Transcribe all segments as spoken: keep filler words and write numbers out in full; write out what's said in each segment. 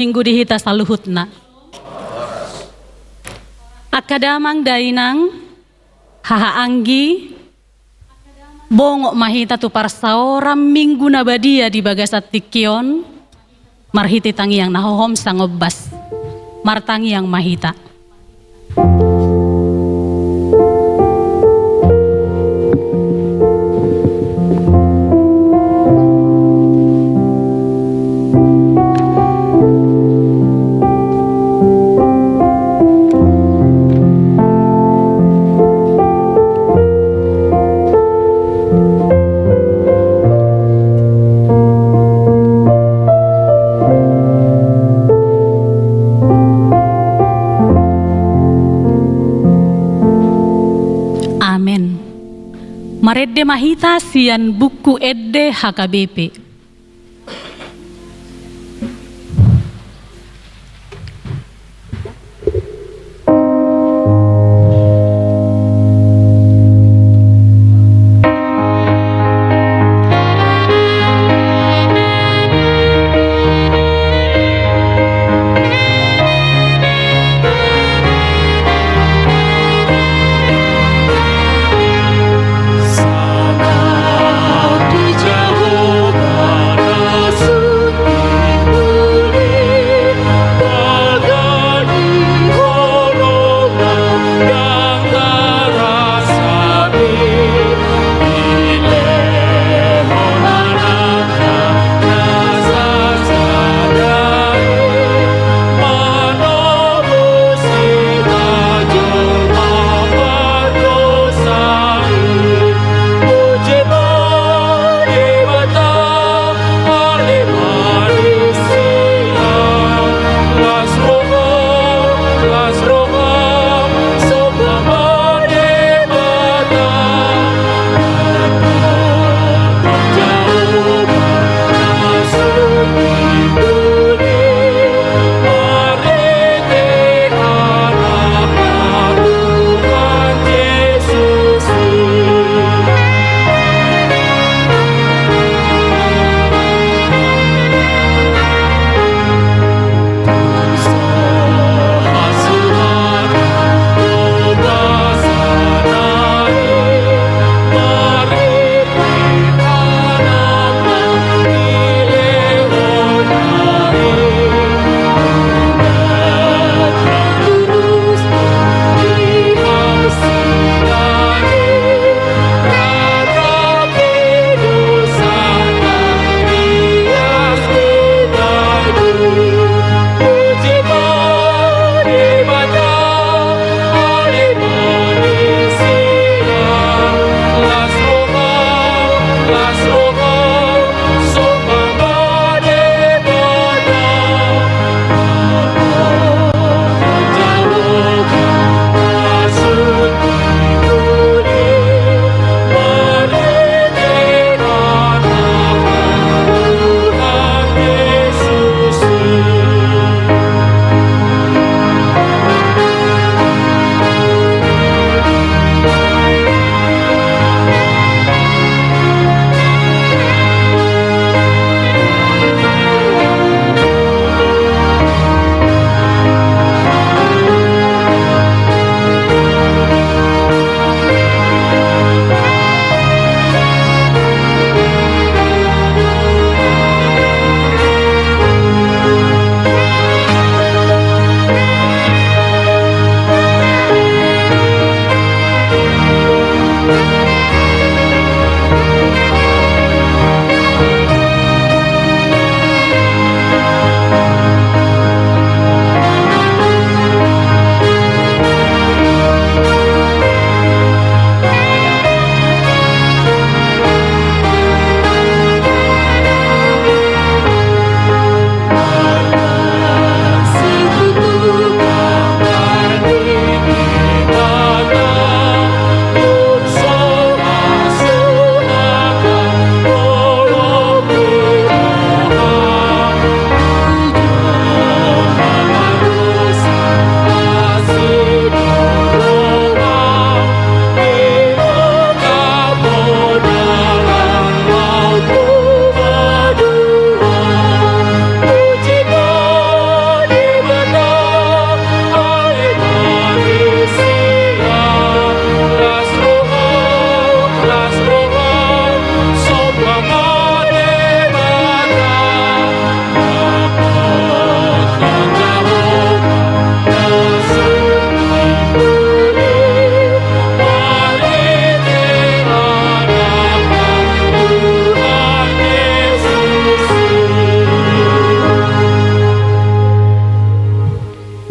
Minggu di hita saluhutna. Angka damang dainang, haha anggi, bongot ma hita tu parsaoran Minggu na badia di bagasan tingki on, marhite tangiang na hohom sangombas. Martangiang ma hita. Amen. Marende ma hita sian Buku Ende H K B P.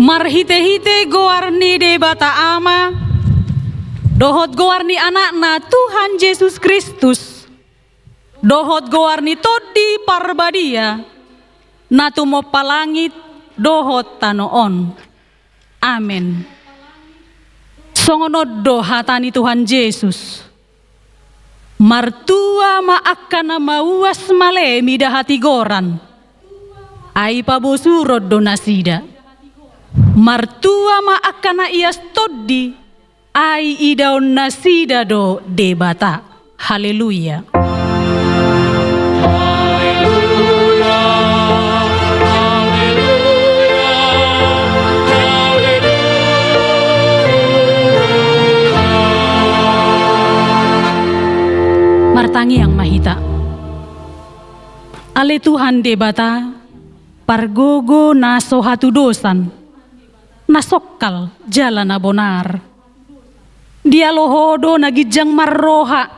Marhite-hite goar ni Debata Ama, dohot goar ni Anakna Tuhan Jesus Kristus, dohot goar ni Tondi Parbadia, na tumompa langit dohot tano on. Amen. Songon on do hata ni Tuhan Jesus: Martua ma angka na mauas male mida hatigoran, ai pabosuron do nasida. Martua ma angka na ias tondi, ai idaon nasida do Debata. Haleluya. Martangiang ma hita. Ale Tuhan Debata, pargogo na so hatudosan, na songkal jala na bonar. Dialo Ho do na ginjang marroha,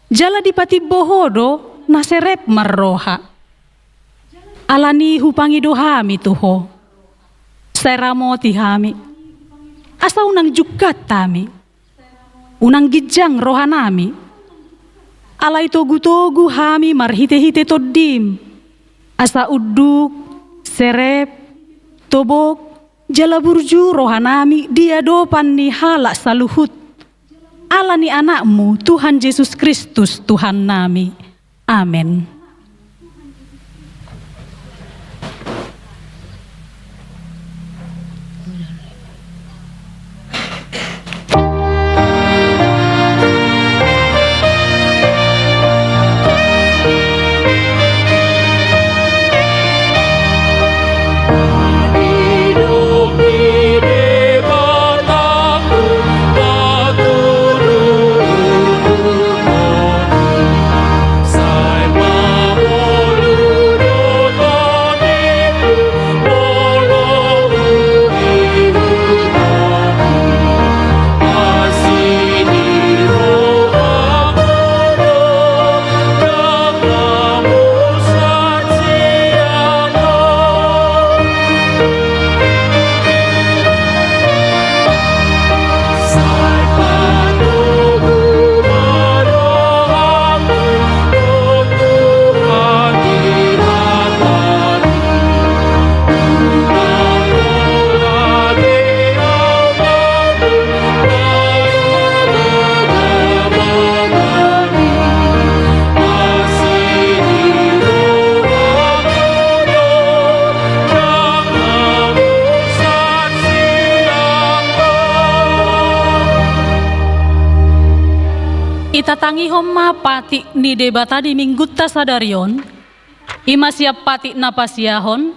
jala dipatimbo Ho do na serep marroha. Alani hupangido hami tu Ho, sai ramoti hami, asa unang jungkat hami, unang ginjang rohanami. Alai togu-togu hami marhite-hite Tondim, asa unduk, serep, tobok, jala burju rohanami di adopan ni halak saluhut, ala ni Anakmu Tuhan Jesus Kristus Tuhannami. Amen. Itatangihon ma patik ni Debata di minggunta sadari on, i ma sian patik na pasiahon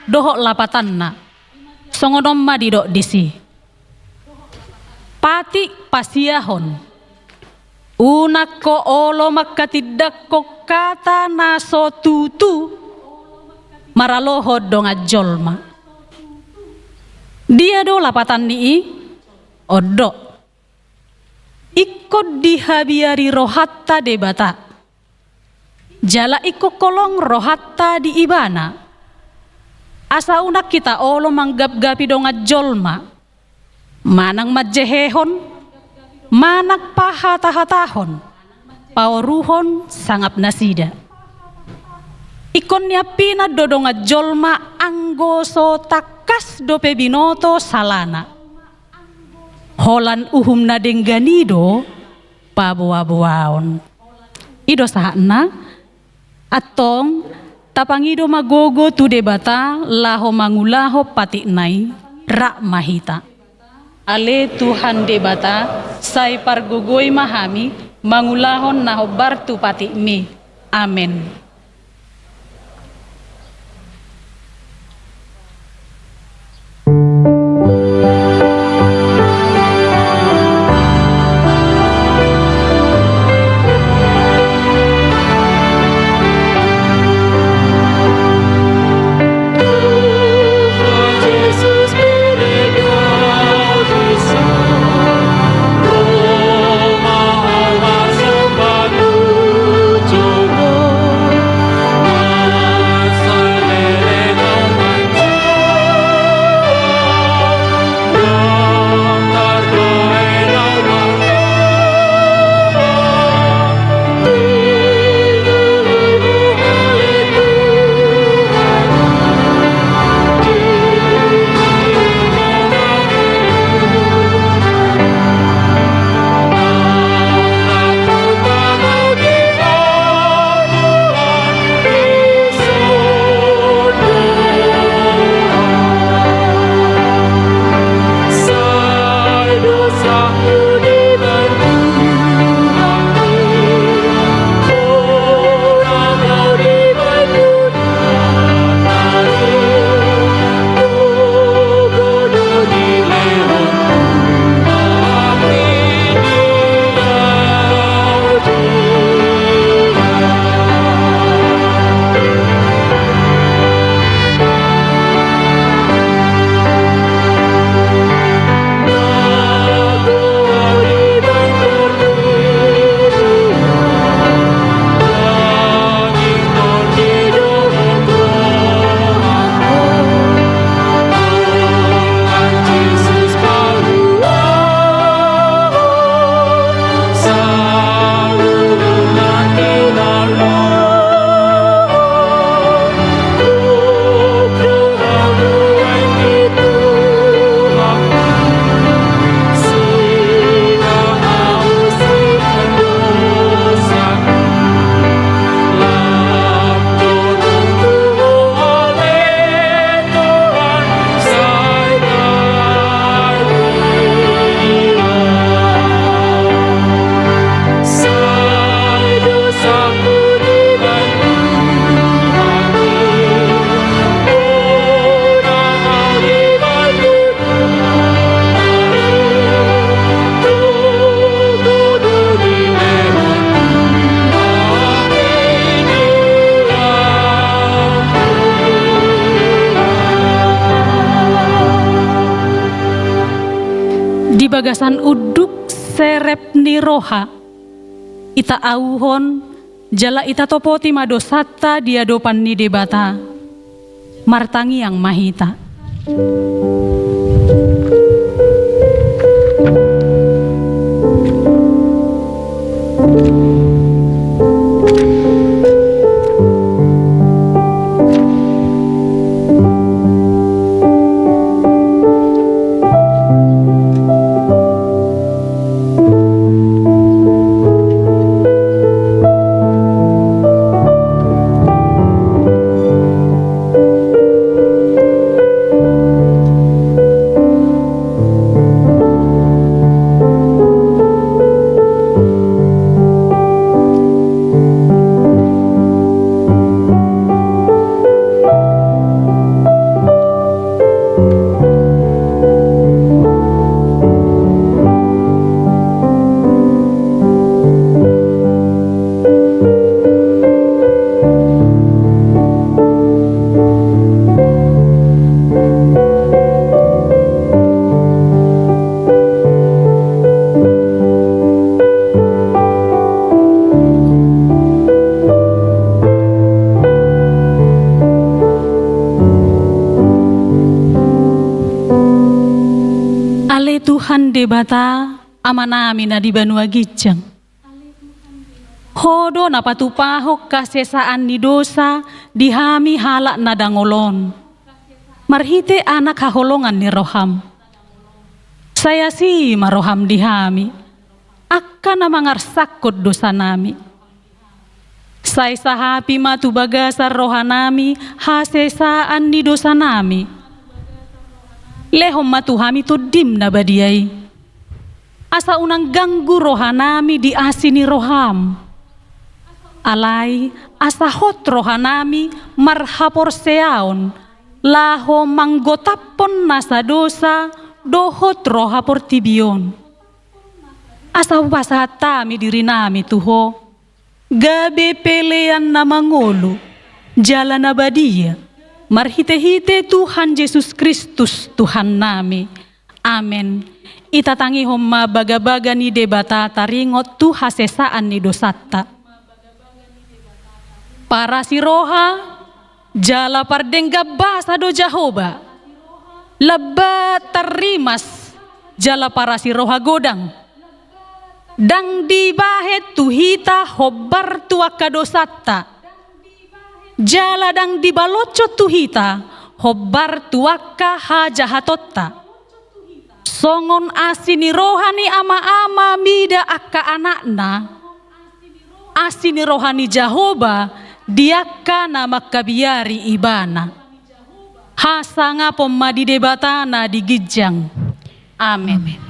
dohot lapatanna. Songon on ma didok disi. Patik pasiahon. Unang ho olo mangkatindangkon hata na so tutu maralohon dongan jolma. Dia do lapatan ni i? On do. Ingkon dihabiari rohanta Debata. Jala ingkon holong rohanta di Ibana. Asa unang hita olo manggapgapi dongan jolma, manang manjehehon, manang pahatahatahon, paoruhon sangap nasida. Ingkon niampinan do dongan jolma anggo so tangkas dope binoto salana. Holan uhum na denggan i do paboaboaon. I do sahatna, antong tapangido ma gogo tu Debata laho mangulahon patikna i, rap ma hita. Ale Tuhan Debata, sai pargogoi ma hami mangulahon na hombar tu patikmi. Amen. Di bagasan unduk serep ni roha, itaauhon jala itatopoti ma dosanta di adopan ni Debata. Martangiang ma hita. Ale Tuhan Debata, Amanami na di banua ginjang. Ho do na patupahon hasesaan ni dosa di hami halak na dangol on, marhite Anak haholongan ni roham. Sai asi ma roham di hami, angka na mangarsakkon dosanami. Sai sahapi ma tu bagasan rohanami hasesaan ni dosanami. Lehon ma tu hami Tondim na badia i, asa unang ganggu rohanami di asi ni roham. Alai asa hot rohanami marhaporseaon, laho manggotaphon nasa dosa dohot roha portibi on. Asa hupasahat hami dirinami tu ho, gabe pelean na mangolu jala na badia, marhitehite Tuhan Jesus Kristus Tuhannami. Amen. Itatangihon ma bagabaga ni Debata taringot tu hasesaan ni dosanta. Parasi roha jala pardenggan basa do Jahowa, lambat tarrimas jala parasi roha godang. Ndang dibahen tu hita hombar tu angka dosanta, jala ndang dibaloshon tu hita hombar tu angka hajahatonta. Songon asi ni roha ni ama-ama mida angka anakna, asi ni roha ni Jahowa di angka na mangkabiari Ibana. Hasangapon ma di Debata na di ginjang. Amen. Amen.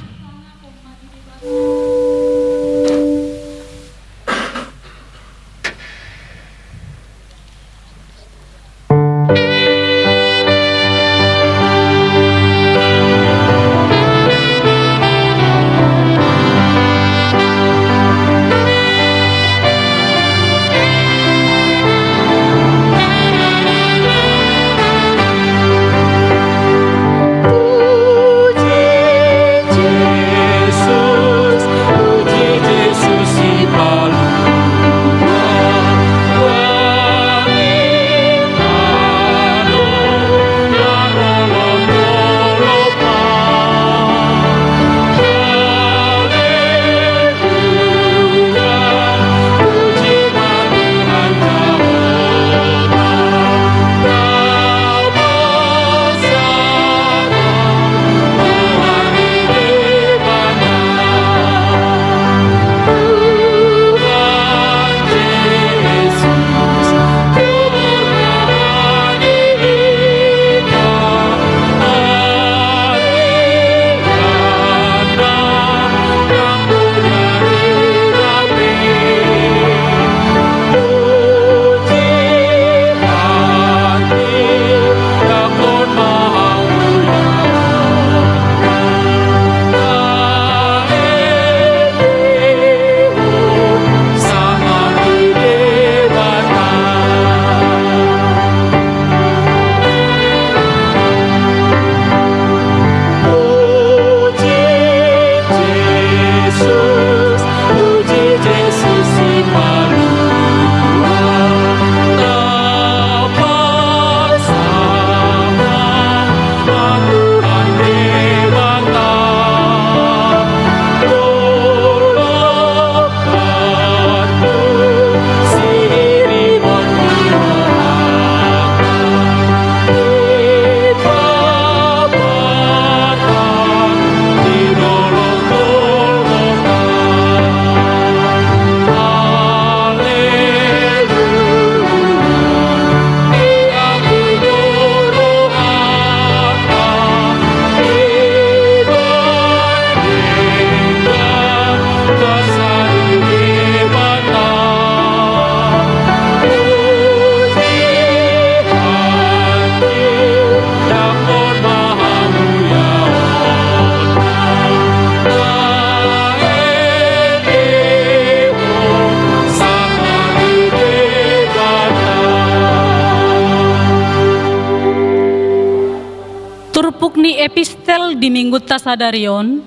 Turpuk ni epistel di minggunta sadari on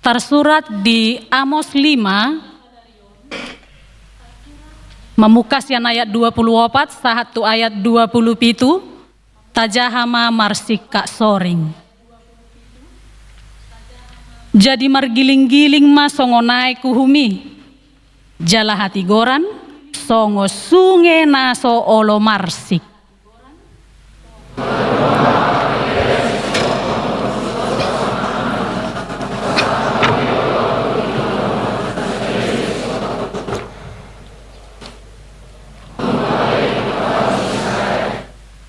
tarsurat di Amos lima, mamungka sian ayat dua pulu opat sahat tu ayat dua pulu pitu. Tajaha ma marsingkat soring. Jadi margiling-giling ma songon aek uhum i, jala hatigoran songon sunge na so olo marsik.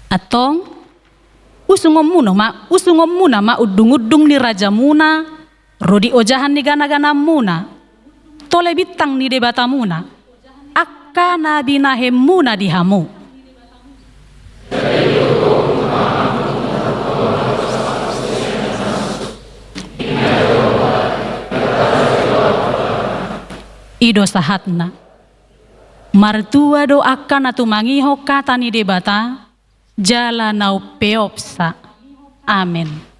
Antong, usungonmuna ma, usungonmuna ma undung-undung ni rajamuna, ro di ojahan ni gana-ganamuna, tole bintang ni Debatamuna, angka na binahenmuna di hamu. I do sahatna. Martua do angka na tumangihon hata ni Debata, jala na umpeopsa. Amen.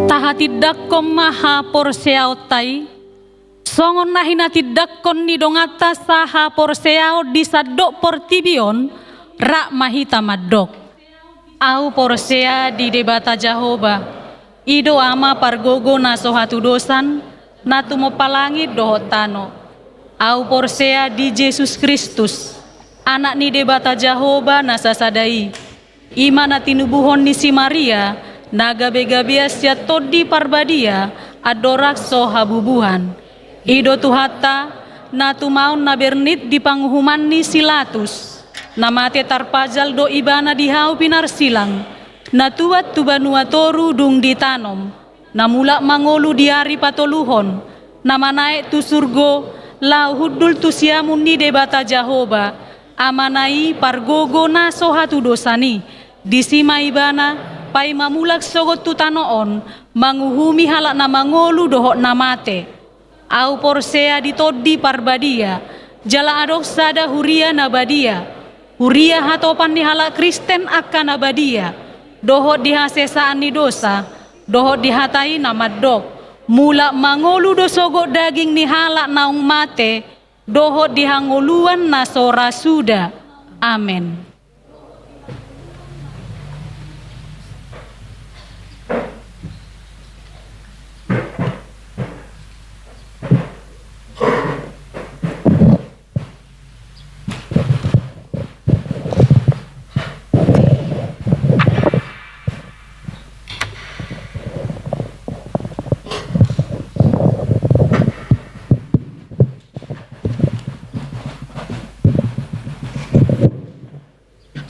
Tahatindangkon ma haporseaonta i, songon na hinatindangkon ni donganta sahaporseaon di sandok portibi on, rap ma hita mandok. Ahu porsea di Debata Jahowa, i do Ama pargogo na so hatudosan, na tumompa langit dohot tano. Ahu porsea di Jesus Kristus, Anak ni Debata Jahowa na sasada i, i ma na tinubuhon ni si Maria, na gabe-gabean sian Tondi Parbadia, andorang so habubuhan. I do Tuhanta, na tumaon na bernit di panguhuman ni si Latus, na mate tarpajal do ibana di hau pinarsilang, na tuat tu banua toru dung ditanom, na mulak mangolu di ari patoluhon, na manaek tu surgo, laho hundul tu siamun ni Debata Jahowa, Amana i pargogo na so hatudosan i, disi ma ibana, paima mulak sogot tu tano on, manguhumi halak na mangolu dohot na mate. Ahu porsea di Tondi Parbadia, jala adong sada huria na badia, huria hatopan ni halak Kristen angka na badia, dohot di hasesaan ni dosa, dohot di hata i na mandok, mulak mangolu do sogot daging ni halak naung mate, dohot di hangoluan na so ra suda. Amen.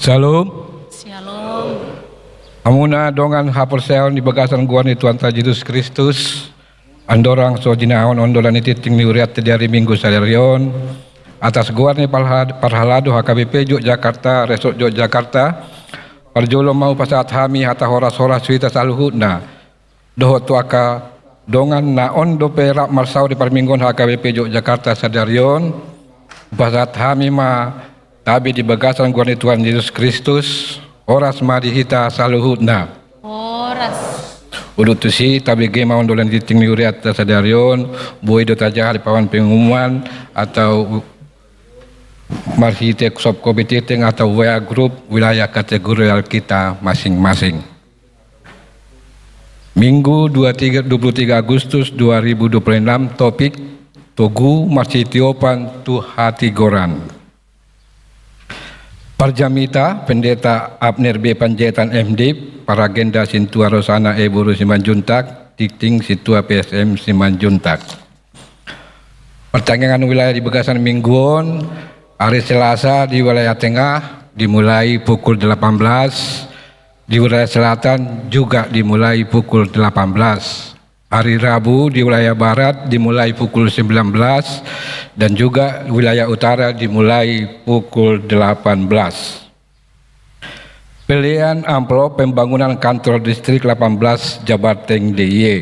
Shalom. Shalom. Hamuna dongan haporseaon di bagasan goar ni Tuhanta Jesus Kristus, andorang so jinahahon on dolan ni tingting ni hurianta di ari Minggu sadari on, atas goar ni parha-, parhalado H K B P Yogyakarta, Resort Yogyakarta, parjolo ma hupasahat hami hata horas-horas tu hita saluhutna. Dohot tu angka dongan na on dope rap marsaor di parmingguon H K B P Yogyakarta sadari on, hupasahat hami ma tabe di bagasan goar ni Tuhan Jesus Kristus, horas ma di hita saluhutna. Horas. Udut tusi, tabege ma on dolan ni tingting ni hurianta sadari on, boi do tajaha di papan pengumuman atau marhite subkomite atau W A grup wilayah kategorial kita masing-masing. Minggu dua tiga, dua puluh tiga Agustus dua ribu dua puluh enam, topik: Togu marsitiopan tu hatigoran. Parjamita, Pendeta Abner B Panjaitan, M Div, paragenda Sintua Rosana E Boru Simanjuntak, tingting Sintua P S M Simanjuntak. Partangiangan wilayah di bagasan minggu on: hari Selasa di wilayah tengah dimulai pukul delapan belas, di wilayah selatan juga dimulai pukul delapan belas. Hari Rabu di wilayah barat dimulai pukul sembilan belas, dan juga wilayah utara dimulai pukul delapan belas. Pelean amplop pembangunan kantor distrik delapan belas Jabarteng D I E.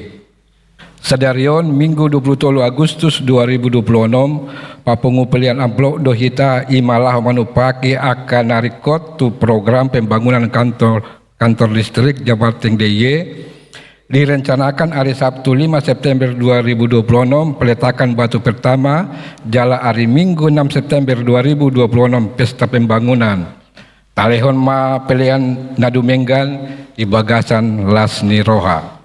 Sadari on, Minggu dua puluh tolu Agustus dua ribu dua puluh enam, papungu pelean amplop do hita, i ma laho manumpahi angka na ringkot tu program pembangunan kantor, kantor listrik Jabarteng D I E. Direncanakan hari Sabtu lima September dua ribu dua puluh enam, peletakan batu pertama, jala hari Minggu enam September dua ribu dua puluh enam, pesta pembangunan. Talehon ma pelean na dumenggan di bagasan las ni roha.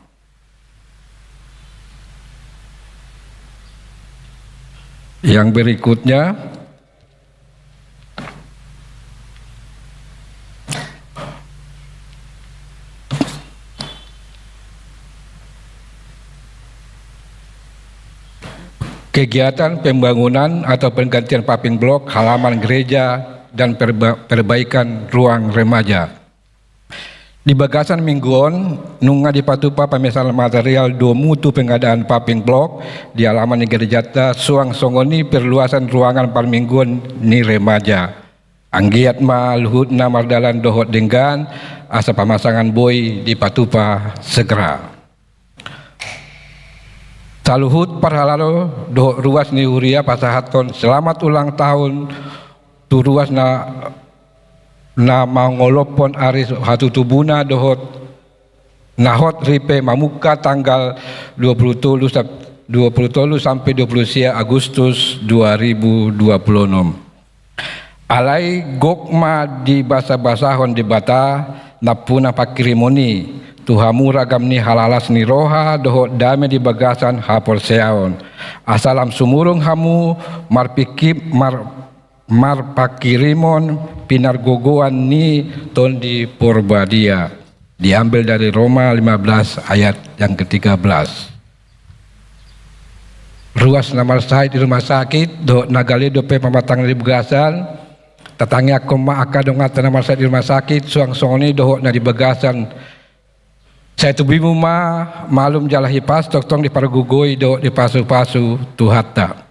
Yang berikutnya, kegiatan pembangunan atau penggantian paving blok halaman gereja dan perba-, perbaikan ruang remaja. Di bagasan minggu on, nunga dipatupa pamesan material domu tu pengadaan paving blok di halaman ni gerejanta, suang songon i perluasan ruangan parmingguon ni remaja. Anggiat ma luhutna mardalan dohot denggan, asa pamasangan boi dipatupa segera. Saluhut parhalado dohot ruas ni huria pasahathon selamat ulang tahun tu ruas na, na mangolophon ari hatutubuna dohot na hot ripe mamungka tanggal dua puluh tolu sap-, dua puluh tolu sampe dua puluh sia Agustus dua ribu dua puluh enam. Alai gok ma dibasabasahon Debata nampuna pangkirimon i tu hamu ragam ni halalas ni roha dohot dame di bagasan haporseaon. Asa lam sumurung hamu marpingki-, mar-, marpangkirimon pinargogoan ni Tondi Porbadia. Diambil dari Roma lima belas ayat yang ketiga belas. Ruas na marsahit di rumah sakit dohot na gale dope pamatangna di bagasan, tatangiangkon ma angka donganta na marsahit di rumah sakit, suang songon i dohot na di bagasan. Sai tubumu ma malum jala hipas, tongtong dipargogoi dohot dipasupasu Tuhanta.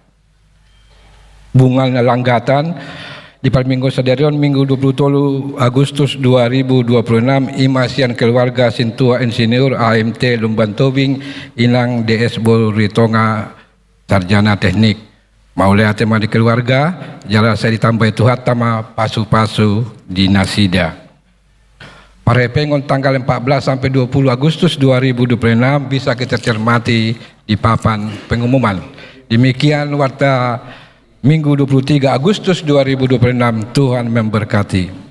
Bungal na langgatan di parmingguon sadari on, Minggu dua puluh tolu Agustus dua ribu dua puluh enam, i ma sian keluarga Sintua Insinyur A M T Lumban Tobing, Inang D S Boru Ritonga, sarjana teknik. Mauliate ma di keluarga, jala sai ditambai Tuhanta ma pasupasu di nasida. Parhepengon tanggal empat belas sampe dua puluh Agustus dua ribu dua puluh enam bisa kita cermati di papan pengumuman. Demikian warta Minggu dua puluh tiga Agustus dua ribu dua puluh enam. Tuhan memberkati.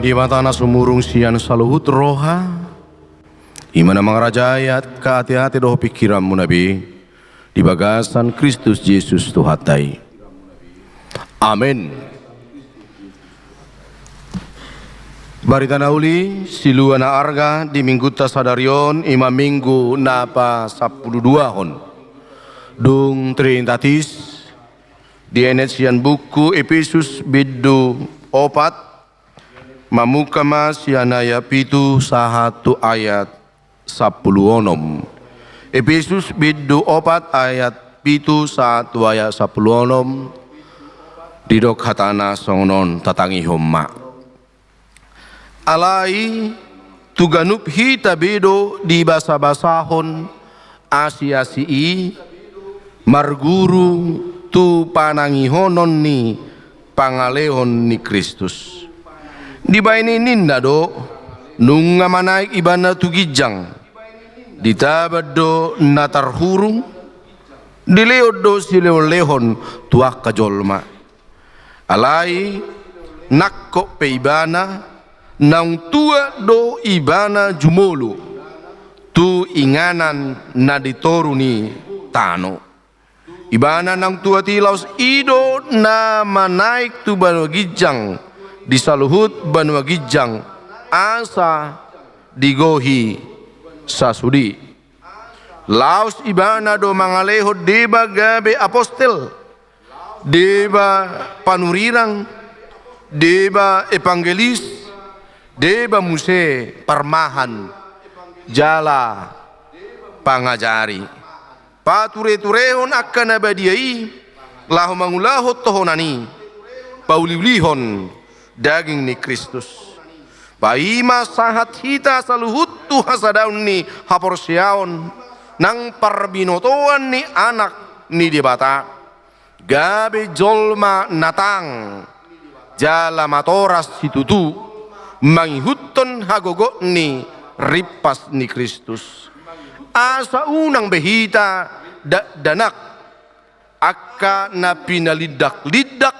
Debata na sumurung sian saluhut roha, i ma na mangarajai angka ateate dohot pingkiranmuna be di bagasan Kristus Jesus Tuhanta i. Amen. Barita na uli, silua na arga di minggunta sadari on, i ma minggu na pasampuluduahon. Dung Trinitatis, dienet sian buku Epesus bindu opat, mamungka ma sian ayat pitu sahat tu ayat sampulu onom. Epesus bindu opat ayat pitu sahat tu ayat sampulu onom, didok hatana songon on, tatangihon ma. Alai tu ganup hita be do dibasabasahon asiasi i, marguru tu panangihonon ni pangalehon ni Kristus. Dibahen i ninna do, nunga manaek ibana tu ginjang, ditaban do na tarhurung, dilehon do silehonlehon tu angka jolma. Alai nangkok pe ibana, naung tua do ibana jumolo tu inganan na di toru ni tano. Ibana naung tua i laos i do na manaek tu banua ginjang di saluhut banua ginjang, asa digohi sasude. Laos ibana do mangalehon deba gabe apostel, deba panurirang, deba evangelis, deba muse parmahan jala pangajari. Patureturehon angka na badia i laho mangulahon tohonan i, pauliulihon daging ni Kristus. Paima sahat hita saluhut tu hasadaon ni haporseaon nang parbinotoan ni Anak ni Debata, gabe jolma na tang jala matoras situtu, mangihuthon hagogot ni rimpas ni Kristus. Asa unang be hita dakdanak angka na pinalindaklindak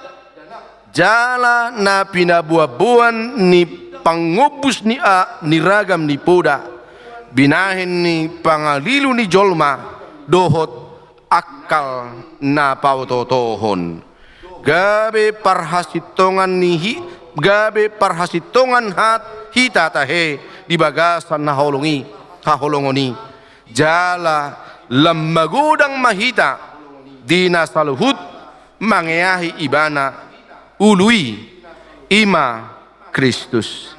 jala na pinaboanboan ni pangombus ni a-, ni ragam ni poda, binahen ni pangalilu ni jolma dohot angkal na paotootohon. Gabe parhasintongan ni hi-, gabe parhasintongan hat-, hita tahe di bagasan haholong i, haholongon i. Jala lam magodang ma hita di na saluhut mangeahi ibana ulu i, i ma Kristus.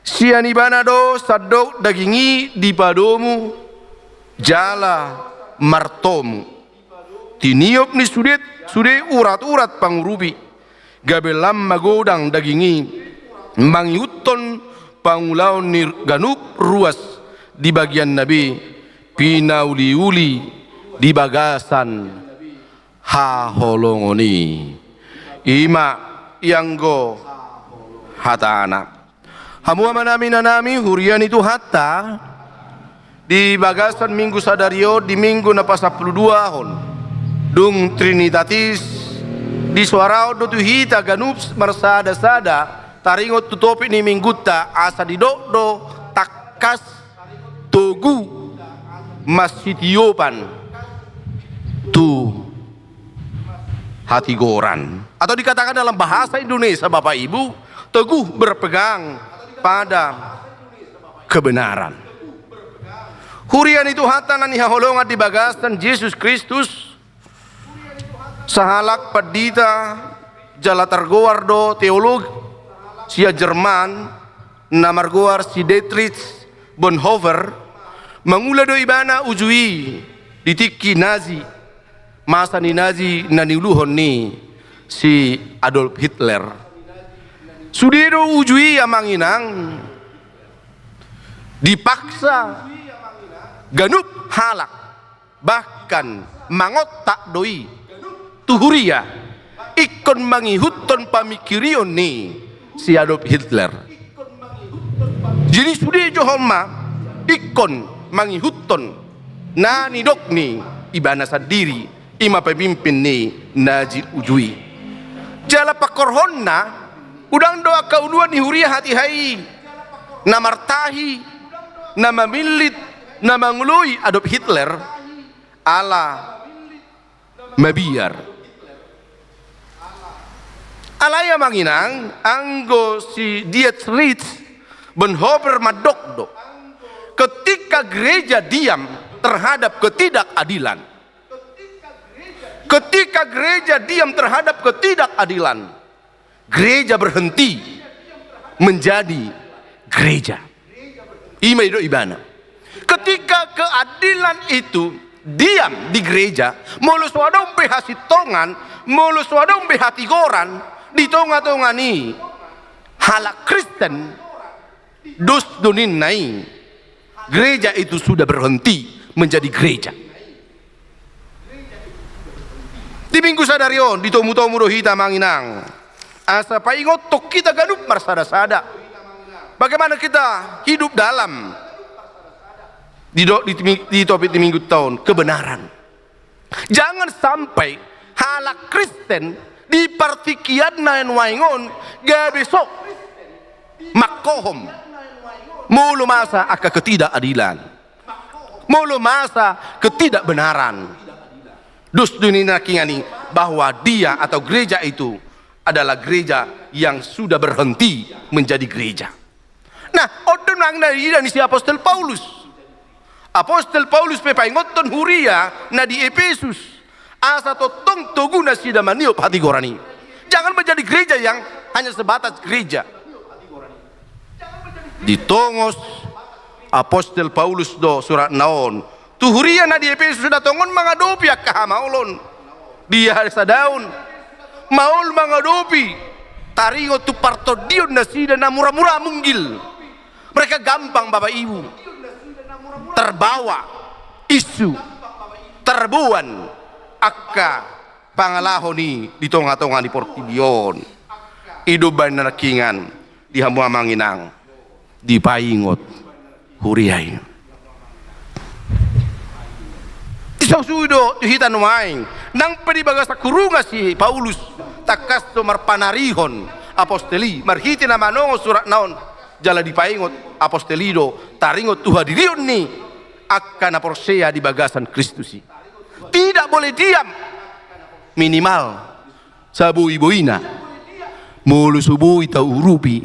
Sian ibana do sandok daging i dipadomu jala martomu. Tiniop ni sude, sude uraturat pangurupi, gabe lam magodang daging i, mangihuthon pangulaon ni ganup ruas di bagianna be, pinauliuli di bagasan haholongon i. I ma ianggo hatana. Hamu amanami, inanami, huria ni Tuhanta, di bagasan minggu sadari on, di minggu na pasampuluduahon, dung Trinitatis, disoarahon do tu hita ganup marsadasada, taringot tu topik ni minggunta, asa didok do tangkas, togu, masitiopan tu hatigoran. Atau dikatakan dalam bahasa Indonesia, Bapak Ibu, teguh berpegang pada kebenaran. Huria ni Tuhanta na hinaholongan di bagasan Jesus Kristus, sahalak pandita jala targoar do teolog sian Jerman, na margoar si Dietrich Bonhoeffer, mangula do ibana uju i di tingki Nazi, masa ni Nazi na niuluhon ni si Adolf Hitler. Sude do uju i, amang inang, dipaksa ganup halak, bahkan mangontak do i tu huria ingkon mangihuthon pamingkirion ni si Adolf Hitler. Jadi sude jolma ingkon mangihuthon na nidok ni ibana sandiri, i ma pemimpin ni Nazi uju i. Jala pangkorhonna Godang do angka uluan ni huria hatiha i na martahi, na mamillit, na mangoloi Adolf Hitler, ala mabiar. Alai amang inang, anggo si Dietrich Bonhoeffer mandok do, ketika gereja diam terhadap ketidakadilan, ketika gereja diam terhadap ketidakadilan, gereja berhenti menjadi gereja. I ma i do ibana. Ketika keadilan itu diam di gereja, molo so adong be hasintongan, molo so adong be hatigoran di tonga-tonga ni halak Kristen, dos do ninna i, gereja itu sudah berhenti menjadi gereja. Di minggu sadari on, ditomu-tomu do hita amang inang, asa paingothon hita ganup marsada-sada, bagaimana kita hidup dalam di do-, di, di topik di minggu on, kebenaran. Jangan sampai halak Kristen di partingkianna nuaeng on gabe sok manghohom molo masa angka ketidakadilan, molo masa ketidakbenaran. Dos do ninna nangkiningan i bahwa dia atau gereja itu adalah gereja yang sudah berhenti menjadi gereja. Nah, on do nang na diida ni si Apostel Paulus. Apostel Paulus pe paingothon huria na di Epesus, asa tongtong togu nasida maniop hatigoran i. Jangan menjadi gereja yang hanya sebatas gereja. Ditongos Apostel Paulus do suratna on tu huria na di Epesus, na tongon mangadopi angka hamaolon di hasadaon, maol mangadopi, taringot tu partondion nasida na mura-mura munggil. Mereka gampang, Bapak Ibu, terbawa isu, terboan angka pangalaho ni di tonga-tonga ni portibi on. I do umbahen na nangkiningan di hamu amang inang, dipaingot huria i. Disusui do tu hita nuaeng, nang pe di bagasan hurungan si Paulus, tangkas do marpanarihon apostel i marhite na manongos suratna on, jala dipaingot apostel i do taringot tu hadirion ni angka na porsea di bagasan Kristus i. Tidak boleh diam, minimal saboi-boina. Molo so boi taurupi,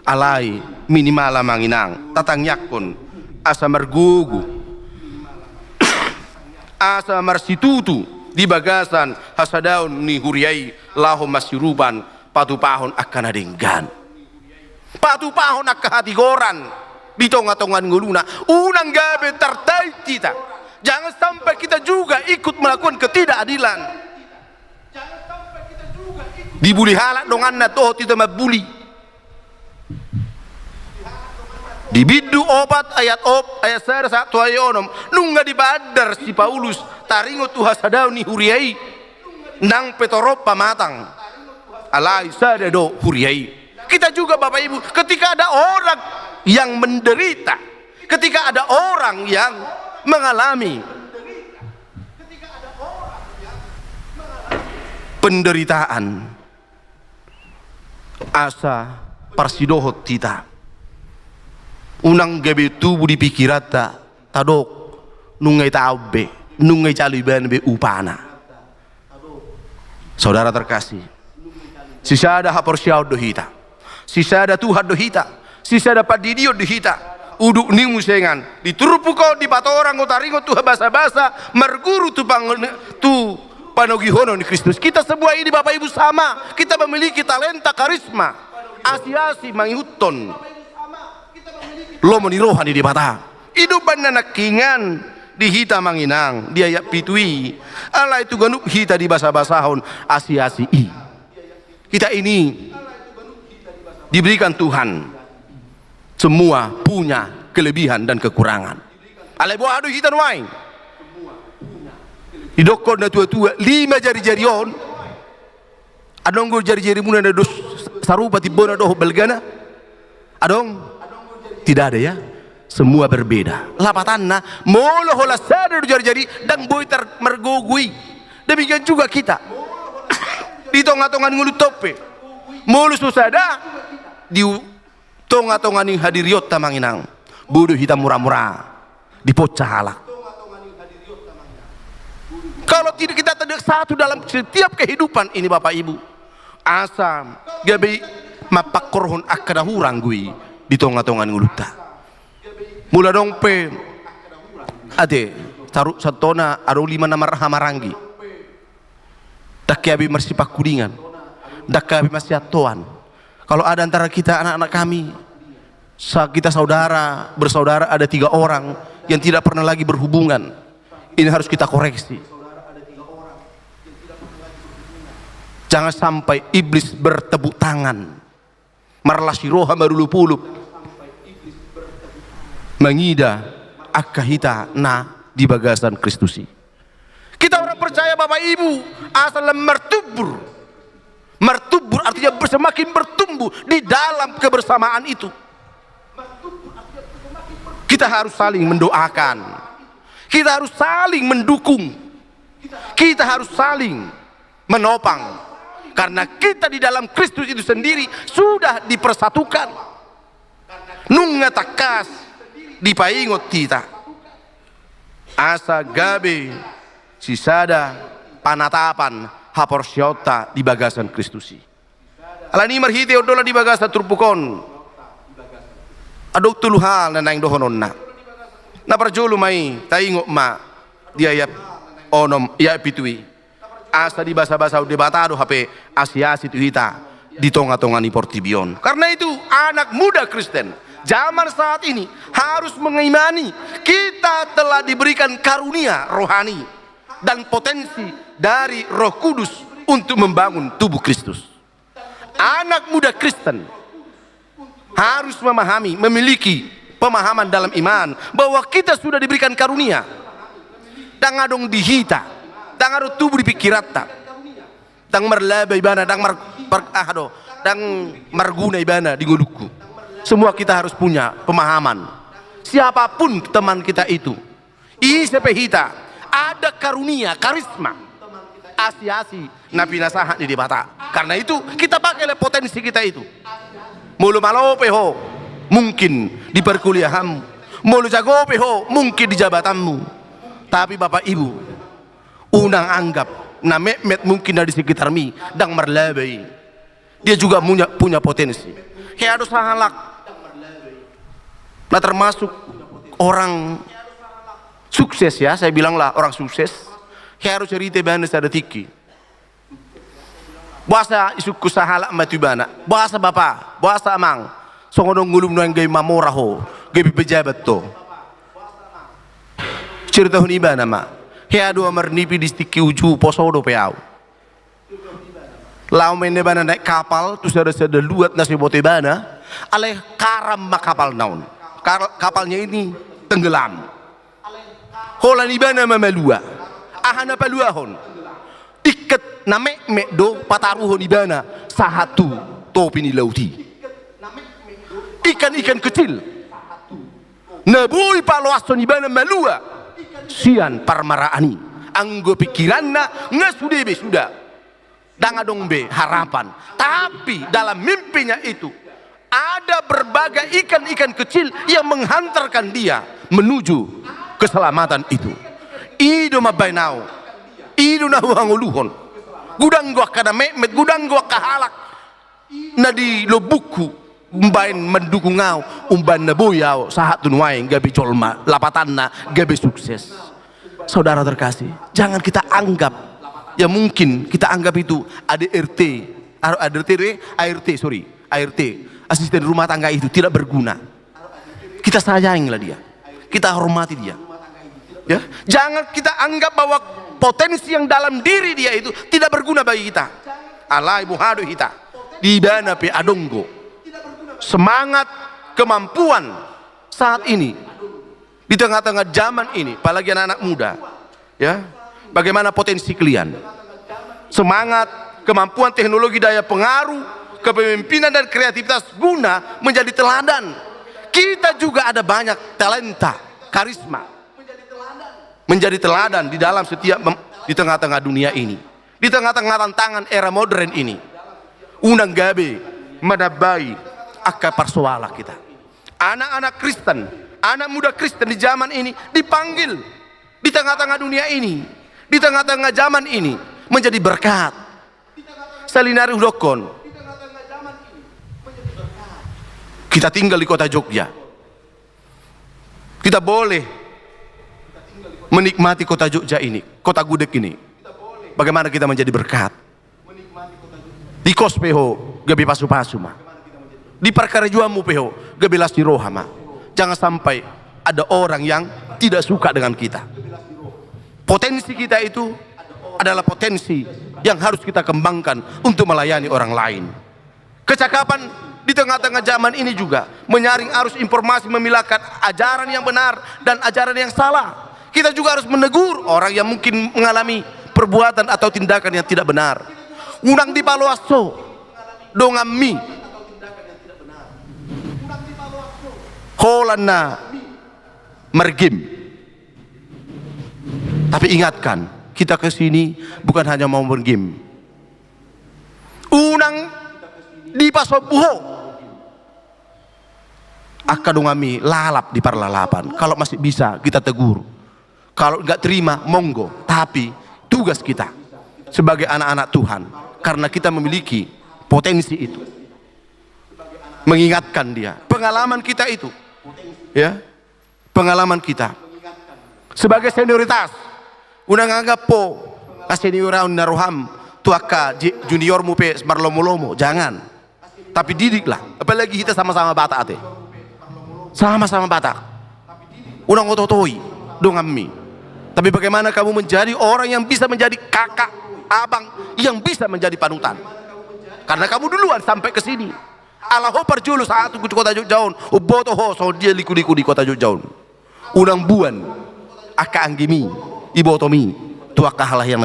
alai minimal amang inang, tatangiangkon asa margogo, asa marsitutu di bagasan hasadaon ni huria i, laho masiurupan patupahon angka na denggan, patupahon angka hatigoran di tonga-tonga ni ngoluna. Unang gabe tartait hita. Jangan sampai kita juga ikut melakukan ketidakadilan. Dibuli halak donganna, dohot hita mambuli. Di Bindu opat ayat op-, ayat sada sahat tu ayat onom, nunga dibandar si Paulus taringot tu hasadaon ni huria i, nang pe torop pamatang, alai sada do huria i. Kita juga, Bapak Ibu, ketika ada orang yang menderita, ketika ada orang yang mengalami penderitaan, asa parsidohot hita. Unang gabe tubu di pikiranta, tadok, nunga i taon be, nunga i jalo ibana be upana. Saudara terkasih, sisada haporseaon do hita, sisada Tuhan do hita, sisada pandidion do hita. Udut ni musengan, di turpuk on dipatorang do taringot tu habasa-basa, marguru tu pang-, tu panogihonon ni Kristus. Kita semua ini, Bapak Ibu, sama. Kita memiliki talenta, karisma, asi-asi mangihuthon lomo ni roha ni Debata. I do umbahen na nangkiningan di hita amang inang, di ayat pitu i. Alai tu ganup hita dibasa-basahon asi-asi i. Kita ini diberikan Tuhan semua punya kelebihan dan kekurangan. Alai boha do hita nuaeng? Didokkon natua-tua, lima jari-jari on. Adong do jari-jarimuna na dos sarupa timbona dohot balgana? Adong? Tidak ada, ya. Semua berbeda. Lapatanna, molo holan sada do jari-jari, ndang boi tar-, margogo i. Demikian juga kita. Di tonga-tonga ni ngolunta on pe, Molo so sada di tonga-tonga ni hadirionta, amang inang, boi do hita mura-mura diponsa halak. Kalau tidak kita tidak satu dalam setiap kehidupan ini, Bapak Ibu, asa gabe mampangkorhon angka na hurang i di tonga-tonga ni ngolunta. Molo adong pe, ate, saru-, santona adong lima na marhahamaranggi. Ndang gabe marsipangkulingan, ndang gabe marsiantoan. Kalau ada antara kita, anak-anak kami, sa-, kita saudara, bersaudara, ada tiga orang yang tidak pernah lagi berhubungan, ini harus kita koreksi. Jangan sampai iblis bertepuk tangan, marlas ni roha, marulup-ulup, mangida angka hita na di bagasan Kristus i. Kita orang percaya, Bapak Ibu, asa lam martumbur. Martumbur artinya ber-, semakin bertumbuh di dalam kebersamaan itu. Kita harus saling mendoakan. Kita harus saling mendukung. Kita harus saling menopang. Karena kita di dalam Kristus itu sendiri sudah dipersatukan. Nunga tangkas dipaingot hita. Asa gabe sisada panatapan haporseaonta di bagasan Kristus i. Alani i marhite ondolan di bagasan turpuk on, adong tolu hal na naeng dohononna. Na parjolo ma i, taingot ma di ayat onom, ayat pitu i. Asa dibasabasahon Debata do hape asi-asi tu hita di tonga-tonga ni portibi on. Karena itu, anak muda Kristen zaman saat ini harus mengimani kita telah diberikan karunia rohani dan potensi dari Roh Kudus untuk membangun tubuh Kristus. Anak muda Kristen harus memahami, memiliki pemahaman dalam iman bahwa kita sudah diberikan karunia. Ndang adong di hita, ndang adong tubu di pikiranta, ndang marlaba ibana, ndang mar-, par-, aha do, ndang marguna ibana di ngolungku. Semua kita harus punya pemahaman. Siapapun teman kita itu, ise pe hita, ada karunia, karisma, asi-asi na pinasahat ni Debata. Karena itu, kita pakailah potensi kita itu. Molo malo pe ho, mungkin di perkuliahanmu. Molo jago pe ho, mungkin di jabatanmu. Tapi Bapak Ibu, unang anggap na metmet mungkin na di sekitarmi ndang marlaba i. Dia juga punya, punya potensi. Hea do sahalak na termasuk orang sukses, ya, saya bilanglah orang sukses. Hea do cerita ibana sada tingki. Boasa isungkun sahalak ma tu ibana. Boasa bapa, boasa amang. Songon on ngolum nuaeng gabe mamora ho, gabe pejabat ho. Ceritahon ibana ma. Hea do au marnipi di tingki uju, poso dope au. Laho ma inna ibana naek kapal tu sada-sada luat na so diboto ibana, alai karam ma kapalna on. Kar-, kapalnya ini tenggelam. Holan ibana ma malua. Aha na paluahon? Ikan na metmet do pataruhon ibana sahat tu topi ni laut i. Ikan-ikan kecil. Na boi paloashon ibana malua sian parmaraan i. Anggo pikiranna nga sude be suda. Ndang adong be harapan. Tapi dalam mimpinya itu ada berbagai ikan-ikan kecil yang menghantarkan dia menuju keselamatan itu. I do mambaen au. I do na huhangoluhon. Godang do angka na metmet, godang do angka halak na di lombuku, umbaen mandukung au, umbaen na boi au sahat tu nuaeng gabe jolma, lapatanna gabe sukses. Saudara terkasih, jangan kita anggap, ya mungkin kita anggap itu A D R T, A D R T, A R T, sorry, A R T, asisten rumah tangga itu tidak berguna. Kita sayangilah dia. Kita hormati dia. Ya, jangan kita anggap bahwa potensi yang dalam diri dia itu tidak berguna bagi kita. Alai boha do hita? Di ibana pe adong do semangat, kemampuan saat ini, di tengah-tengah zaman ini, apalagi anak-anak muda. Ya, bagaimana potensi kalian? Semangat, kemampuan, teknologi, daya pengaruh, kepemimpinan, dan kreativitas guna menjadi teladan. Kita juga ada banyak talenta, karisma. Menjadi teladan di dalam setiap mem-, di tengah-tengah dunia ini. Di tengah-tengah tantangan era modern ini. Unang gabe manambai angka parsoalan hita. Anak-anak Kristen, anak muda Kristen di zaman ini dipanggil di tengah-tengah dunia ini, di tengah-tengah zaman ini menjadi berkat. Sahali nari hudokkon, kita tinggal di kota Jogja. Kita boleh menikmati kota Jogja ini, kota gudeg ini. Bagaimana kita menjadi berkat? Di kos pe ho, gabe pasu-pasu ma. Di parkarejoanmu pe ho, gabe las ni roha ma. Jangan sampai ada orang yang tidak suka dengan kita. Potensi kita itu adalah potensi yang harus kita kembangkan untuk melayani orang lain. Kecakapan di tengah-tengah zaman ini juga menyaring arus informasi, memilahkan ajaran yang benar dan ajaran yang salah. Kita juga harus menegur orang yang mungkin mengalami perbuatan atau tindakan yang tidak benar. Unang dipaloas ho donganmi holan na margame. Tapi ingatkan, kita ke sini bukan hanya mau bergame. Unang dipasombu ho angka donganmi lalap di parlalapan. Kalau masih bisa, kita tegur. Kalau nggak terima, monggo. Tapi tugas kita sebagai anak-anak Tuhan, karena kita memiliki potensi itu, mengingatkan dia. Pengalaman kita itu, ya, pengalaman kita sebagai senioritas. Unang anggap ho, ah, senior au ninna roham tu angka ji-, juniormu pe marlomo-lomo, jangan. Tapi didiklah, apalagi hita sama-sama Batak ate. Sama-sama Batak. Unang oto-otoi donganmi. Tapi bagaimana kamu menjadi orang yang bisa menjadi kakak, abang, yang bisa menjadi panutan? Karena kamu duluan sampai ke sini. Ala ho parjolo sahat tu kota Jogja on, umboto ho songon dia liku-liku di kota Jogja on. Unang buan angka anggemi, ibotomi tu angka hal-hal yang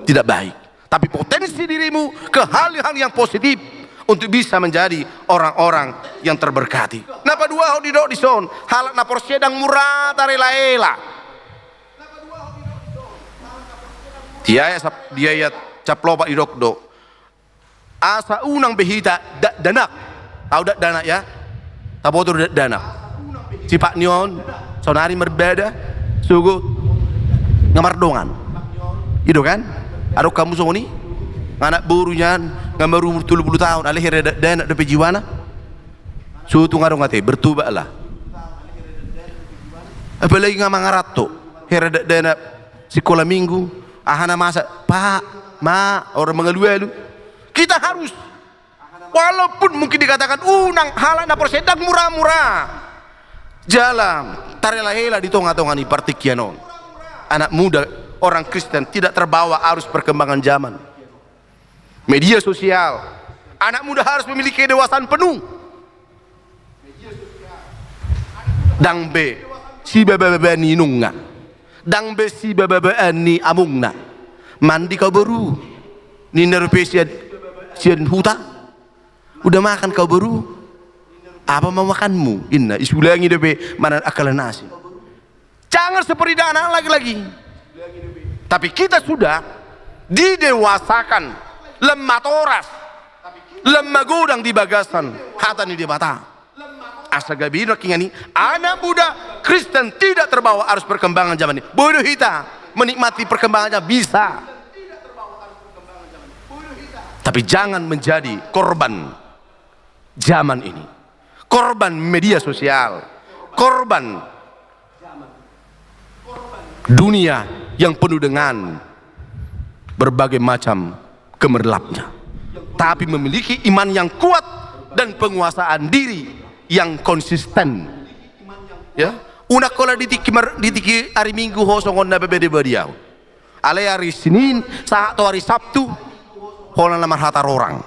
tidak baik. Tapi potensi dirimu ke hal-hal yang positif untuk bisa menjadi orang-orang yang terberkati. Na paduahon didok dison, halak na porsea ndang mura tarela-ela. Di ayat sap-, di ayat sampulu opat didok do, asa unang be hita dakdanak. Tahu dakdanak, ya? Taboto do dakdanak. Sipat ni on, saonari marbada, sogot, nga mardongan. I do kan? Adong hamu songon i? Nga anak boru nian, nga marumur tolu pulu taon, alai hira dakdanak dope jiwana. So tung adong ate, bertobatlah. Apalagi nga mangaranto, hira dakdanak sikola minggu, aha na masa, Pak, Mak, orang mangalualu. Kita harus, walaupun mungkin dikatakan unang, halak na porsea ndang mura-mura. Jala tarela-ela di tonga-tonga ni partingkian on. Anak muda, orang Kristen tidak terbawa arus perkembangan zaman. Media sosial. Anak muda harus memiliki kedewasaan penuh. Ndang be sibaba-babaan ni inongna. Ndang be sibaba-babaan ni amongna. Mandi kau boru, ninna dope sian, sian huta. Udah makan kau boru? Apa mau makanmu? Inna, isulangi dope manang angka na asing. Jangan seperti anak lagi-lagi. Tapi kita sudah didewasakan, lam matoras, lam magodang di bagasan hata ni Debata. Asa gabe nangkiningan i, anak muda Kristen tidak terbawa arus perkembangan zaman ini. Boi do hita menikmati perkembangan zaman, bisa. Tapi jangan menjadi korban zaman ini. Korban media sosial. Korban dunia yang penuh dengan berbagai macam gemerlapnya. Tapi memiliki iman yang kuat dan penguasaan diri yang konsisten. Ya, unang holan di tingki mar-, di tingki ari Minggu ho songon na bebede badiau. Alai ari Senin, sahat tu ari Sabtu, holan na marhata rorang.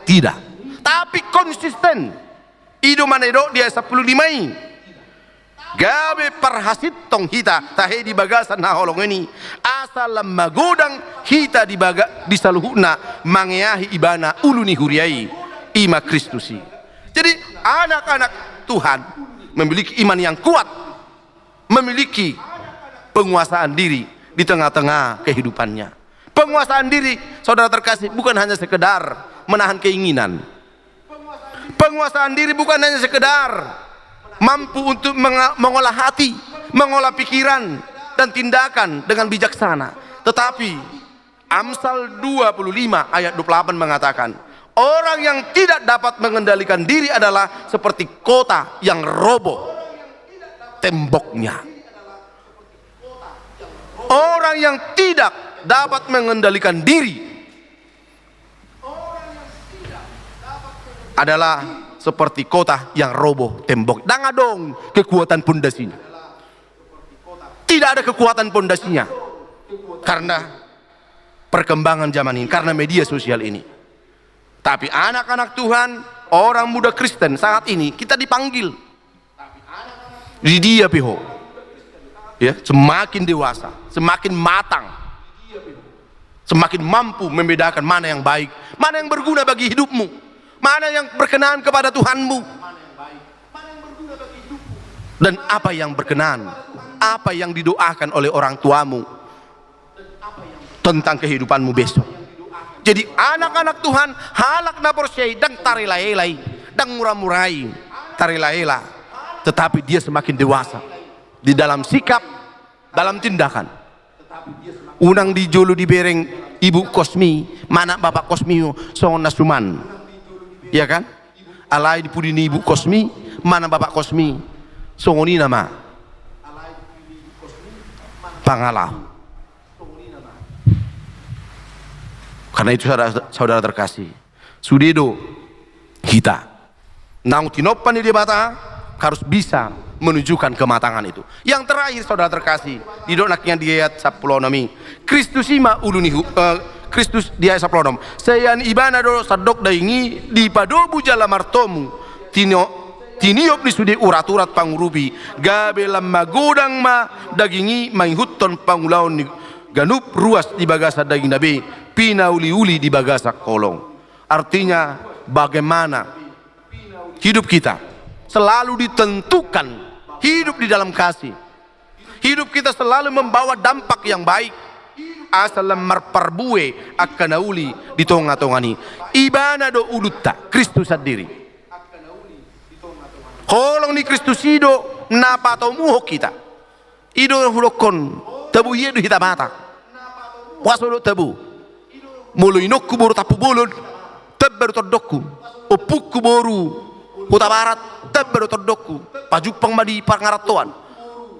Tidak. Tapi konsisten. I do manidok di ayat sampulu lima i. Gabe parhasintong hita tahe di bagasan haholongan i. Asa lam magodang hita di baga-, di saluhutna mangeahi ibana ulu ni huria i. I ma Kristus i. Jadi anak-anak Tuhan memiliki iman yang kuat. Memiliki penguasaan diri di tengah-tengah kehidupannya. Penguasaan diri, saudara terkasih, bukan hanya sekedar menahan keinginan. Penguasaan diri bukan hanya sekedar mampu untuk menga-, mengolah hati, mengolah pikiran dan tindakan dengan bijaksana. Tetapi Amsal dua puluh lima ayat dua puluh delapan mengatakan, orang yang tidak dapat mengendalikan diri adalah seperti kota yang roboh temboknya. Orang yang tidak dapat mengendalikan diri adalah seperti kota yang roboh tembok. Ndang adong kekuatan pondasinya. Tidak ada kekuatan pondasinya. Karena perkembangan zaman ini, karena media sosial ini. Tapi anak-anak Tuhan, orang muda Kristen saat ini, kita dipanggil. Di dia pe ho. Ya, semakin dewasa, semakin matang, semakin mampu membedakan mana yang baik, mana yang berguna bagi hidupmu, mana yang berkenan kepada Tuhanmu, dan apa yang berkenan, apa yang didoakan oleh orang tuamu tentang kehidupanmu besok. Jadi, anak-anak Tuhan, halak na porsea i, ndang tarela-ela i, ndang mura-mura i, tarela-ela. Tetapi dia semakin dewasa di dalam sikap, dalam tindakan. Unang di jolo dibereng ibu kosmi, manang bapak kosmi, songon na suman. Iya kan? Alai di pudi ni ibu kosmi, manang bapak kosmi, songon i nama pangalaho. Karena itu, saudara, saudara terkasih, sude do hita naung tinompa ni Debata harus bisa menunjukkan kematangan itu. Yang terakhir, saudara terkasih, didok nangkin di ayat sampulu onom i, Kristus i ma ulu ni hu-, eh, Kristus di ayat sampulu onom. Sian ibana do sandok daging i dipadomu jala martomu, tino-, tiniop ni sude urat-urat pangurupi, gabe lam magodang ma daging i mangihuthon pangulaon ni ganup ruas di bagasan dagingna be, pinauli-uli di bagasan holong. Artinya, bagaimana hidup kita selalu ditentukan hidup di dalam kasih. Hidup kita selalu membawa dampak yang baik. Asa lam marparbue angka na uli di tonga-tonga ni. Ibana do ulunta, Kristus sandiri. Holong ni Kristus i do na patomuhon hita. I do hudokkon, tabo ia do hita Batak. Boasa hudok tabo? Molo inongku boru Tampubolon, tamba do tondongku. Ompungku boru Hutabarat, tamba do tondongku. Pajumpang ma di pangarantoan.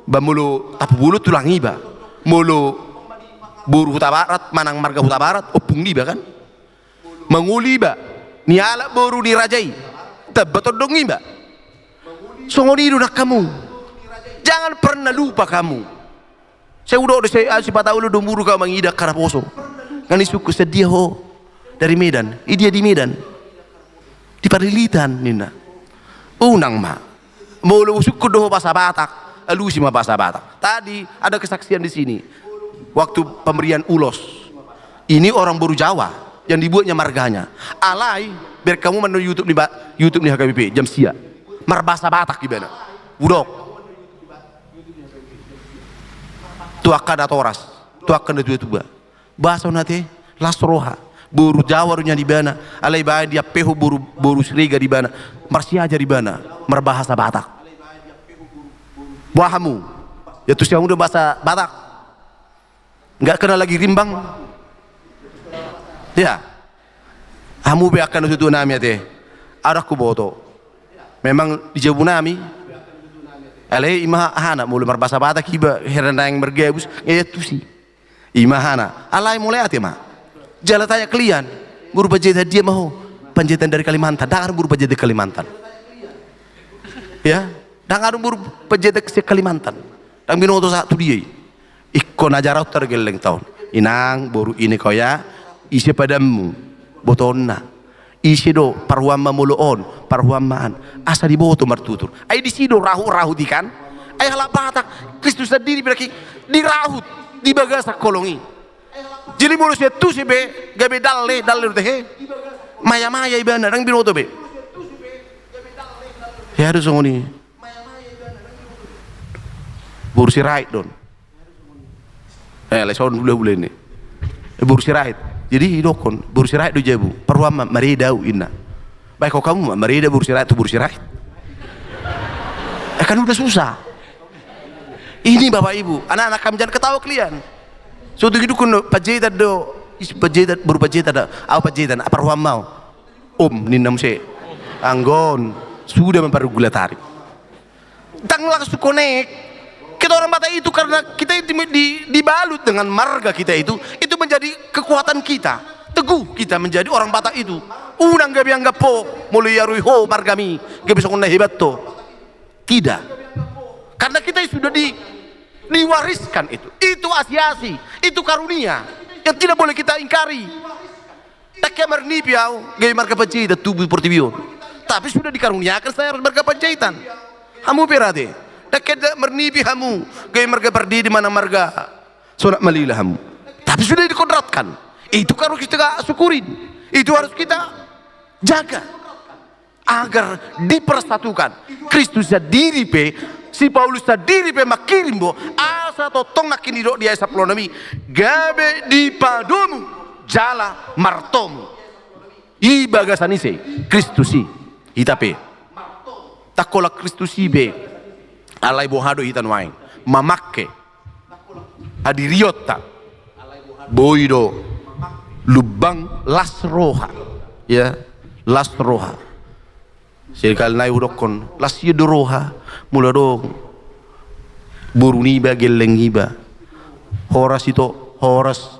Ba molo Tampubolon tulang iba. Molo boru Hutabarat, manang marga Hutabarat, ompung niba kan? Mangoli iba, ni halak boru ni raja i, tamba tondong iba. Songon i do nang hamu. Jangan pernah lupa kamu. Sai hudok do, sai sipata olo do muru hau mangida angka naposo. Nga disungkun, sian dia ho? Dari Medan. Idia di Medan? Di Parlilitan ninna. Unang ma. Molo husungkun do ho bahasa Batak, alusi ma bahasa Batak. Tadi ada kesaksian di sini. Waktu pemberian ulos. Ini orang boru Jawa yang dibuatnya marganya. Alai, bereng hamu ma nonton YouTube ni ba-, YouTube ni H K B P, jam sia. Marbahasa Batak ibana. Hudok. Tu angka natoras, tu angka natua-tua. Boasa on ate, las roha. Boru Jawa do nian ibana, alai baen diampehon boru, boru Siregar ibana. Marsiajar ibana marbahasa Batak. Boha hamu? Iantusi hamu do bahasa Batak? Nggak kenal lagi rimbang? Ya. Hamu pe angka natua-tua nami ate. Au ndang huboto. Memang di jabu nami. Alai i ma hahana, molo marbahasa Batak iba, hira naeng margabus, nga iantusi. I ma hahana, alai mauliate ma. Jala tanya kalian, boru Panjaitan dia ma ho? Panjaitan dari Kalimantan, ndang adong boru Panjaitan Kalimantan. Ya, ndang adong boru Panjaitan sian Kalimantan. Ndang binoto sahat tu dia i. Ingkon ajaran targelleng taon. Inang, boru, ine, koya, ise padanmu? Botoonna. Ise do, parhuan ma molo on, parhuan ma an. Asa diboto martutur. Ai disi do rahut-rahut i kan? Ai halak Batak, Kristus sandiri berarti dirahut di bagasan holong i. Jadi molo siantusi be, gabe dalle, dalle do tehe. Maya-maya ibana, ndang binoto be. Hea do songon i. Boru Sirait do on. Eh, alai songon hula-hula ni. Eh, boru Sirait. Jadi didokkon, boru Sirait do jabu, parroham ma, mareda au, inna. Baen ho hamu ma, mareda boru Sirait tu boru Sirait. Eh, kan udah susah. Ini Bapak Ibu, anak-anak kami, jangan ketawa kalian. So tu hidupku no, Panjaitan do, is Panjaitan, boru Panjaitan do, au Panjaitan, apa roham mau? Om, ninna muse. Anggo on, sudah mempergula tari. Ndang langsung connect. Kita orang Batak itu karena kita itu di, di, dibalut dengan marga kita itu, itu menjadi kekuatan kita. Teguh kita menjadi orang Batak itu. Unang gabe anggap ho, molo iarui ho margami, gabe songon na hebat ho. Tidak. Karena kita sudah di, diwariskan itu. Itu asi-asi, itu karunia yang tidak boleh kita ingkari. Ndang hea marnipi au, gabe marga Panjaitan tubu di portibi on. Tapi sudah dikaruniakan saya marga Panjaitan. Hamu pe rade. Ndang hea marnipi hamu, gabe marga Pardede manang marga Sonak Malila hamu. Tapi sudah dikodratkan. Itu harus kita syukurin. Itu harus kita jaga. Agar dipersatukan. Kristus sandiri pe, si Paulus sandiri pe mangkirim do, asa tongtong nangkin didok di ayat sampulu onom i, gabe dipadomu jala martomu. I bagasan ise? Kristus i. Hita pe. Ndang holan Kristus i be. Alai boha do hita nuaeng? Mamangke hadirionta. Boi do lumbang las roha. Ya, las roha. Sekali nai hudokkon, las i do roha, molo adong boru niba, gelleng niba. Horas ito, horas.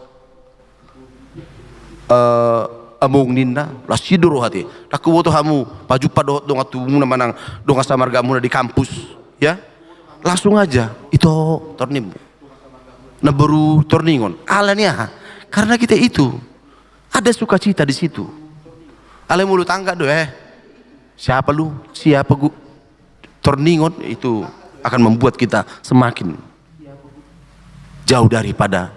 Eh, among ninna, las i do roha te. Ndang huboto hamu, pajumpang dohot dongan tubumuna manang dongan samargamuna di kampus, ya. Langsung aja, ito, tornimmu. Na boru Torningon, ala ni aha? Karena kita itu ada sukacita di situ. Alai molo tangga do, eh, siapa lu? Siapa gue? Torningon itu akan membuat kita semakin jauh daripada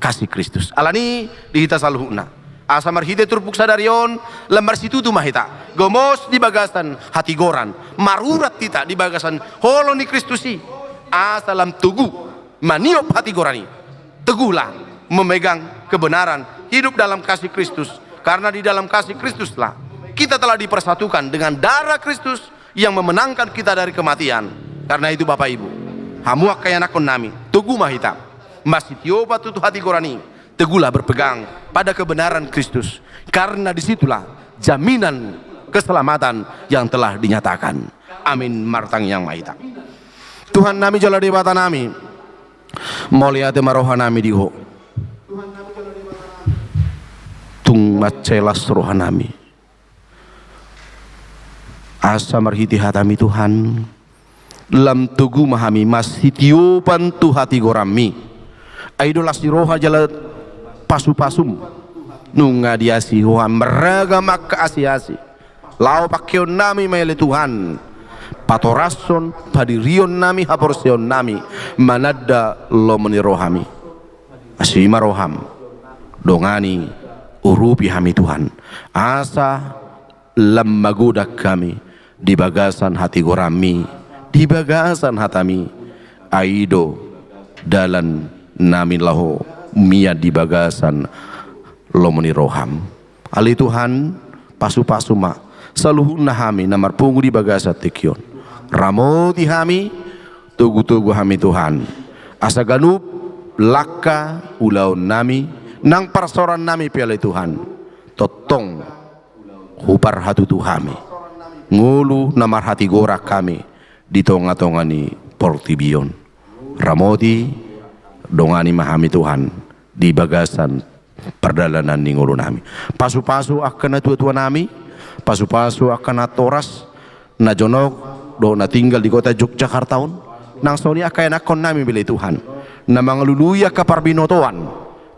kasih Kristus. Alani di hita saluhutna. Asa marhite turpuk sadari on, lam marsitutu ma hita. Gomos di bagasan hatigoran. Marurat hita di bagasan holong ni Kristus i. Asa lam togu maniop hatigoran i. Teguhlah memegang kebenaran, hidup dalam kasih Kristus. Karena di dalam kasih Kristuslah kita telah dipersatukan dengan darah Kristus yang memenangkan kita dari kematian. Karena itu, Bapak Ibu, hamu angka ianakhon nami, togu ma hita. Masitiopan tu hatigoran i, teguhlah berpegang pada kebenaran Kristus. Karena disitulah jaminan keselamatan yang telah dinyatakan. Amin. Martangiang ma hita. Tuhan nami jala Debata nami, mauliate ma roha nami di Ho. Tung mansai las roha nami. Asa marhite hataMi Tuhan, lam togu ma hami masitiopan tu hatigoranMi. Ai do las ni roha jala pasupasuM. Nunga diasi Ho hami marragam angka asiasi. Laho pangkeon nami ma i ale Tuhan, patorashon, padirion nami, haporseaon nami, mananda lomo ni rohaMi. Asi ma rohaM, dongani, urupi hami Tuhan. Asa lam magodang hami di bagasan hatigoranMi, di bagasan hataMi. Ai do dalan nami laho mian di bagasan lomo ni rohaM. Ale Tuhan, pasupasu ma saluhutna hami na marpungu di bagasan tingki on. Ramoti hami, togutogu hami Tuhan. Asa ganup langka ulaon nami, nang parsaoran nami pe ale Tuhan, tongtong huparhatutu hami. Ngolu na marhatigoran hami di tongatonga ni portibi on. Ramoti, dongani ma hami Tuhan di bagasan pardalanan ni ngolu nami. Pasupasu angka natuatua nami, pasupasu angka natoras, na jonok dohot na tinggal di kota Yogyakarta on, nang songon i angka ianakhon nami ale Tuhan, na mangalului angka parbinotoan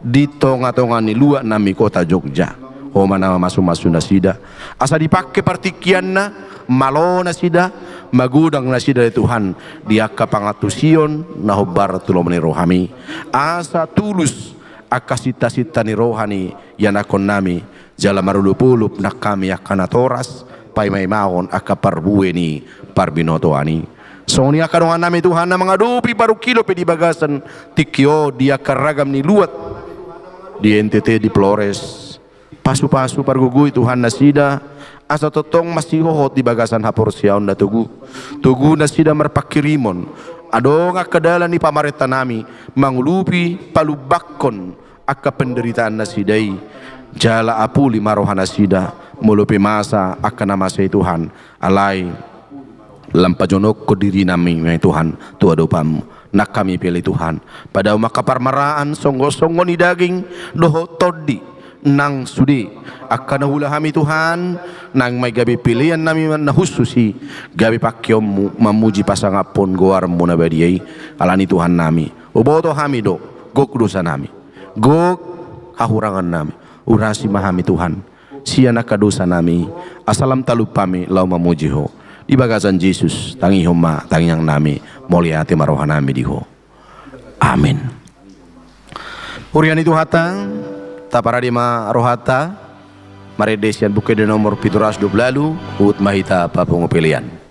di tongatonga ni luat nami kota Jogja. Ho ma na mamasumasu nasida, asa dipangke partingkianna, malo nasida, magodang nasida ale Tuhan, di angka pangantusion na hombar tu lomo ni rohaMi. Asa tulus angka sintasinta ni roha ni ianakhon nami, jala marolopolop nang hami angka natoras, paimaimahon angka parbue ni parbinotoan i. Songon i angka dongan nami Tuhan na mangadopi parungkilon pe di bagasan tingki on di angka ragam ni luat di N T T, di Flores. Pasu-pasu, pargogoi Tuhan nasida, asa tongtong masihohot di bagasan haporseaon na togu. Togu nasida marpangkirimon, adong angka dalan ni pamarenta nami, mangulupi, palumbakkon angka penderitaan nasida i, jala apuli ma roha nasida, molo pe masa angka na masa i Tuhan, alai lam pajonokkon diri nami ma i Tuhan tu adopanmu. Nang hami pe ale Tuhan, padao ma angka parmaraan, songgop-songgop ni daging dohot tondi, nang sude angka na huula hami Tuhan, nang ma i gabe pelean nami na hushus i, gabe pangkeonmu mamuji pasangaphon goarmu na badia i. Alani Tuhan nami, huboto hami do gok dosa nami, gok hahurangan nami. Urasi ma hami Tuhan sian angka dosa nami, asa lam talup hami laho mamuji Ho. Di bagasan Jesus, tangihon ma tangiang nami, mauliate ma roha nami di Ho. Amin. Huria ni Tuhanta, taparade ma rohanta, marende sian Buku Ende nomor pitu ratus dua pulu ualu, huhut ma hita papungu pelean.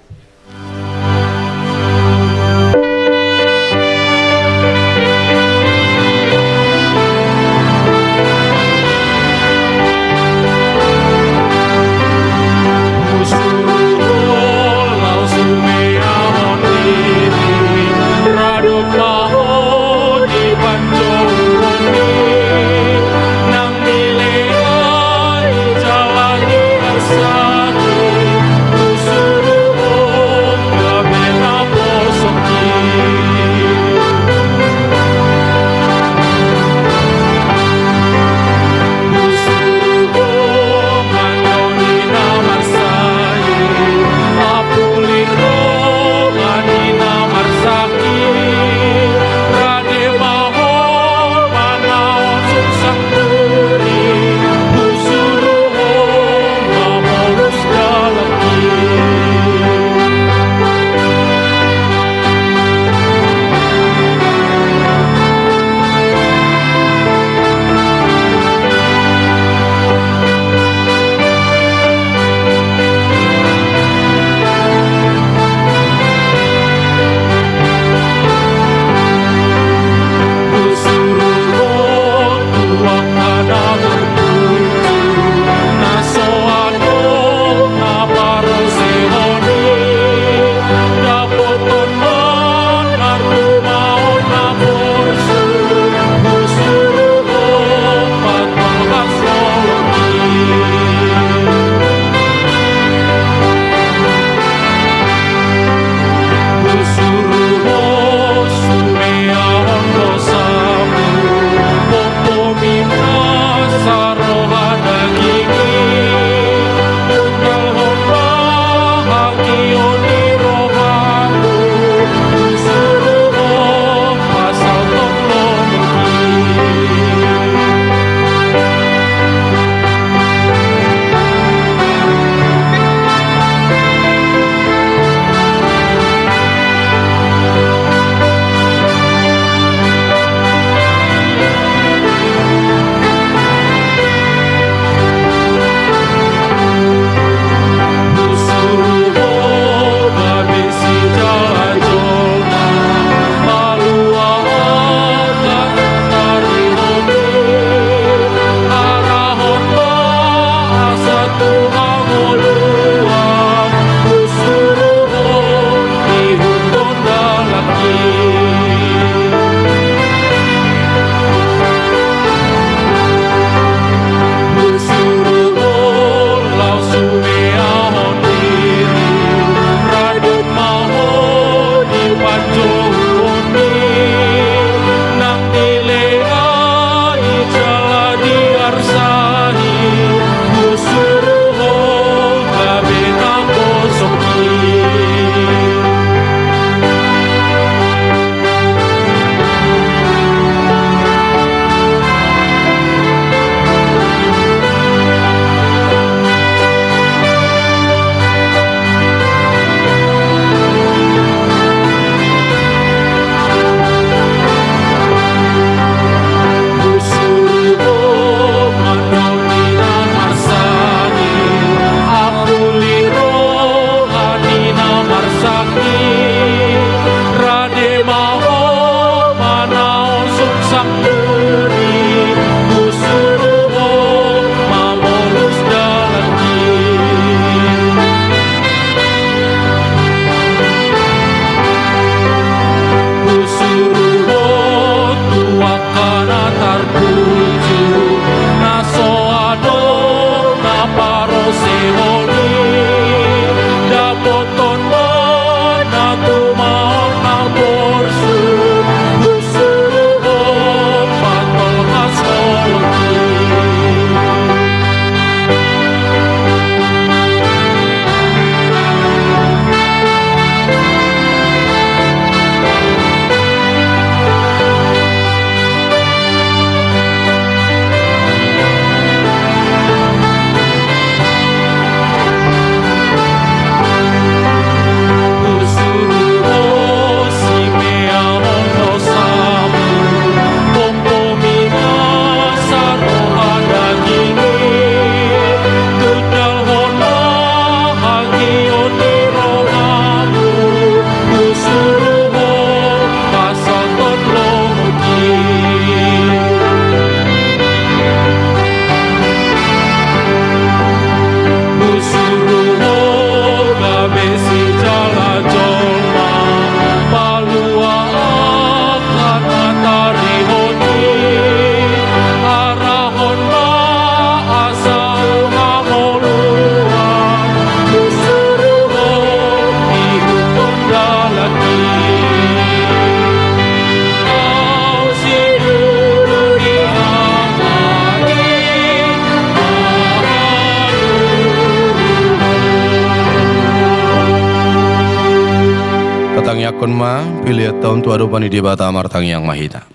Tangiangkon ma peleanta on tu adopan ni Debata. Martangiang ma hita.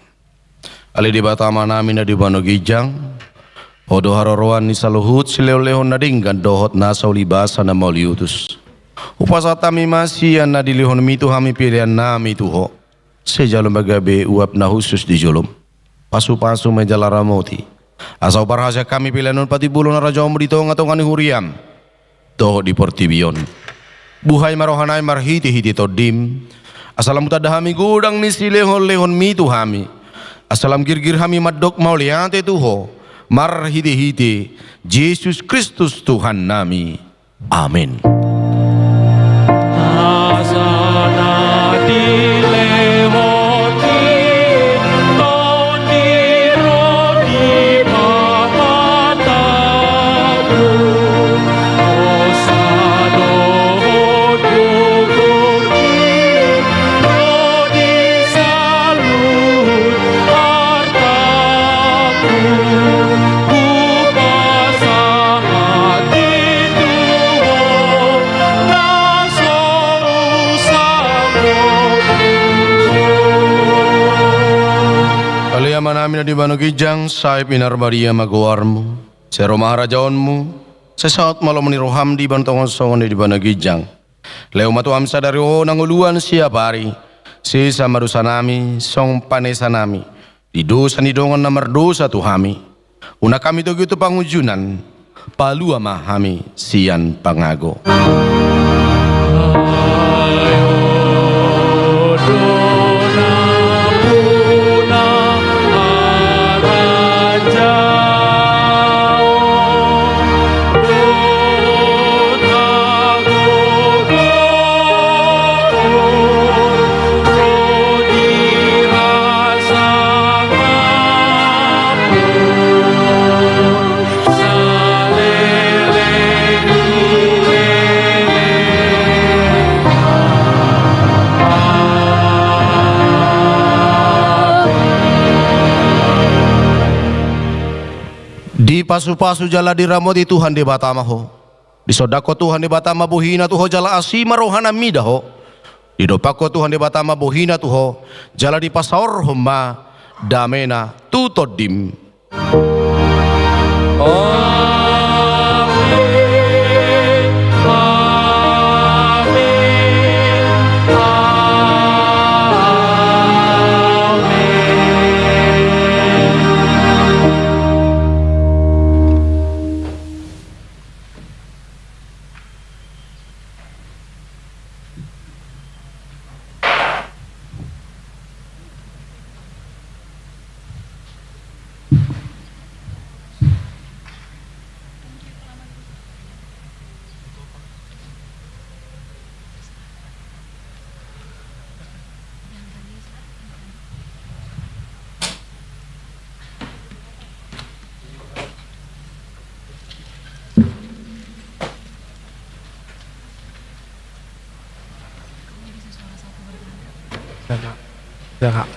Ale Debata Amanami na di banua ginjang, Ho do haroroan ni saluhut silehonlehon na denggan dohot nasa ulibasa na mauliutus. Hupasahat hami ma sian na dilehonmi tu hami peleannami tu Ho. Sai jalo ma gabe uap na hushus di jolom. Pasupasu ma i jala ramoti, asa huparhaseang hami pelean on patimbulhon harajaonmu di tongatonga ni huriam dohot di portibi on. Buhai ma rohanami marhitehite Tondim, asa lam hutanda hami godang ni silehonlehonmi tu hami, asa lam girgir hami mandok mauliate tu Ho marhitehite Jesus Kristus Tuhannami. Amen. Ale Amanami na di banua ginjang, sai pinarbadia ma goarmu. Sai ro ma harajaonmu. Sai saut ma lomo ni roham di banua tonga on songon na di banua ginjang. Lehon ma tu hami sadari on hangoluan siapari. Sesa ma dosanami songon panesanami di dosa ni dongan na mardosa tu hami. Unang hami togihon tu pangunjunan. Palua ma hami sian pangago. Dipasupasu jala diramoti Tuhan Debata ma ho. Disondangkon Tuhan Debata ma bohina tu ho jala asi ma rohana mida ho. Didompakkon Tuhan Debata ma bohina tu ho jala dipasaorhon ma damena tu tondim. Amen. Amen. Amen. Jangan. Jangan.